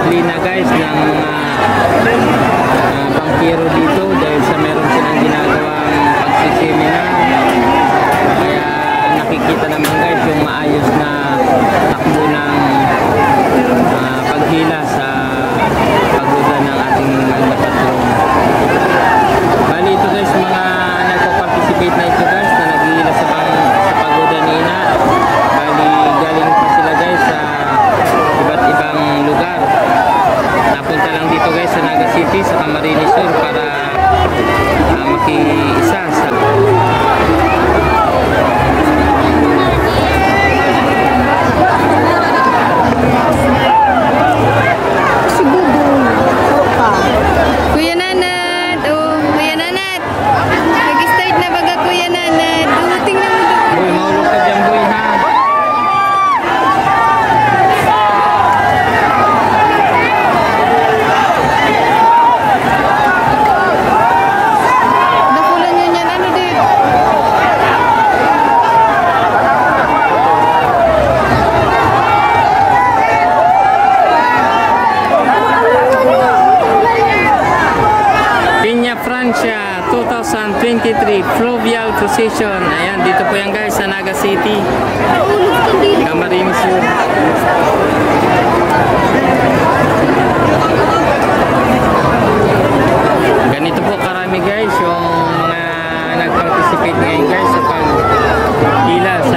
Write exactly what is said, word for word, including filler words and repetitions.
Lina guys ng mga ah, bankero dito dahil sa meron silang ginagawang pagsiseminar. Kaya nakikita naman guys yung maayos na takbo ng ah, paghila sa pagoda ng ating mahal na patron. Bali ito guys, mga nagpa-participate na ito guys na naghihila sa, pang, sa pagoda ni Ina. Bali galing pa sila guys sa iba't ibang lugar. Napunta lang dito guys sa Naga City, sa Camarines Sur para ah, makiisa sa Si Bubong, puro pa. Kuya Nanat! Oh, Kuya Nanat! Nag-start na baga, Kuya Nanat. Oh, tingnan mo doon. Boy, mahulog ka dyan, boy, ha? Dakulan niya niyan, ano, Dave? Peña Francia two thousand twenty-three Fluvial Procession. Ayan, dito po yan guys sa Naga City. Camarines Sur. Ganito po karami guys yung mga nag-participate ngayon guys sa paghilas.